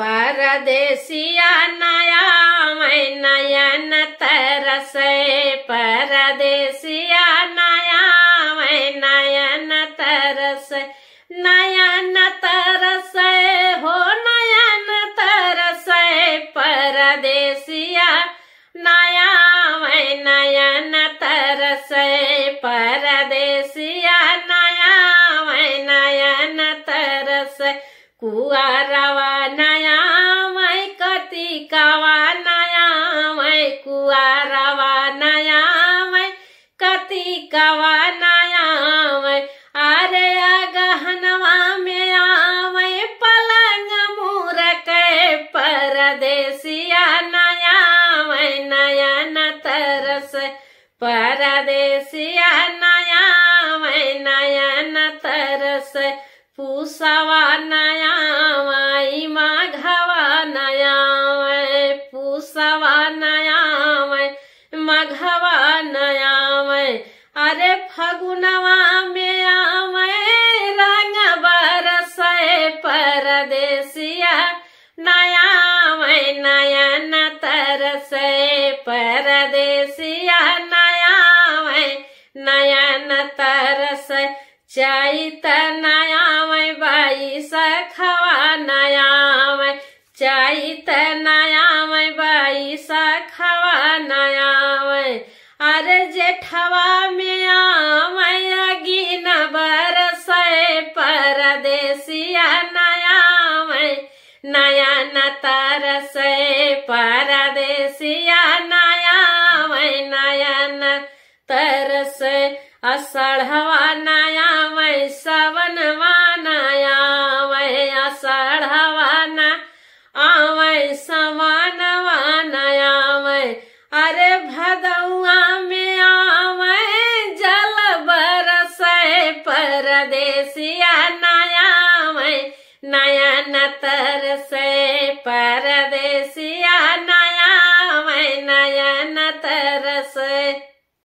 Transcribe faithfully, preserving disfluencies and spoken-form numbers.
परदेसिया नया आवे नयन तरसे, परदेसिया नया आवे नयन तरसे, नयन तरसे हो नयन तरसे, परदेसिया नया आवे नयन तरसे, परदेसिया नया आवे नयन तरसे। कुआरवा नया आवे, कतिकवा नया आवे, कुआरवा नया आवे, कतिकवा नया आवे। अरे अगहनवा में आवे, पलंग मुरके, परदेसिया नया आवे नयन तरसे, परदेसिया नया आवे नयन तरसे। पूसवा नया आवे, माघवा नया आवे, पूसवा नया आवे, माघवा नया आवे। अरे फगुनवा में आवे, रंग बरसे, परदेसिया नया आवे नयन तरसे, परदेसिया नया आवे नयन तरसे। चैत नया आवे, बैसखवा नया आवे, चैत नया आवे, बैसखवा नया आवे। अरे जेठवा में आवे, अगिन बरसे, परदेसिया नया आवे नयन तरसे, परदेसिया नया आवे नयन तरसे। असढ़वा नया आवे, सवनवा नया आवे, असढ़वा नया आवे, सवनवा नया आवे। अरे भदौआ में आवे, जल बरसे, परदेसी